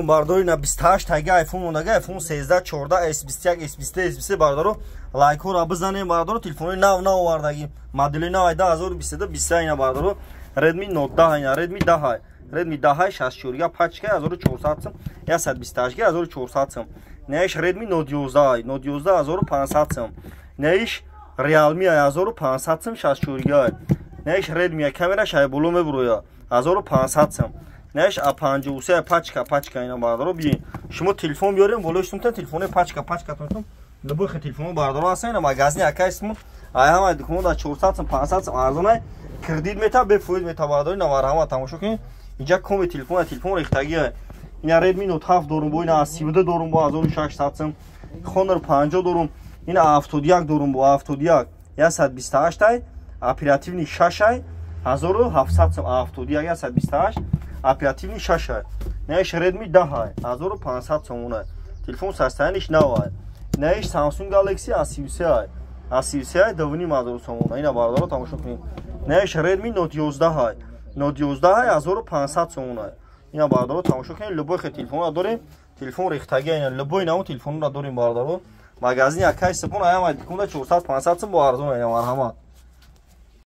Бардори, на 28 тага iPhone мондага, iPhone 13, 14, S21, S23, S23. Бардоро, лайкҳоро бизанем. Бардоро, телефонои нав нав овардаги, модели нав 2022, 23. Ина, бардоро, Redmi Note 10, ина Redmi 10, Redmi 10, 64 га, пачка 1400 сум, 128 га 1400 сум. Неиш Redmi Note 11, Note 11 1500 сум. Неиш Realme 1500 сум, 64 га. Неиш Redmi, камера шай боло мебуроя, 1500 сум. Неиш А53, пачка, пачка. Ина, бардоро, биин, шумо телефон биёрем, болои шумтан телефони пачка, пачка тонтон, любой телефон, бардоро, ҳастан. Ина магазини акай смо, ай ҳама дукон да 400 сум, 500 сум арзонай, кредит мета, бефоиз мета. Бардори, ина марҳамат, тамошо кунед. Инҷа коми телефон, телефон рехтагия. Ина Redmi Note 7 дорум бо, ина 32 дорум бо 1600 сум. Honor 50 дорум, ина 71 дорум бо, 71, 128 ай, оперативный 6 ай, 1700 сум. 71, 128, оперативный 6 ай. Наиш Redmi 10 ай, 1500 сомон, телефон состояние ш нав ай. Наиш Samsung Galaxy A33 ай, A33 ай, 2500 сомон. Ина, бародаро, тамошо кунед. Наиш Redmi Note 11 ай, Note 11 ай, 1500 сомон ай. Ина, бародаро, тамошо кунед, любой хе телефонро дорем, телефон рехтагия. Ина любой навъ телефонро дорем, бародаро. Магазини акай Сипон, аяма дикунда 400, 500 сум бо арзон. Ина, марҳамат.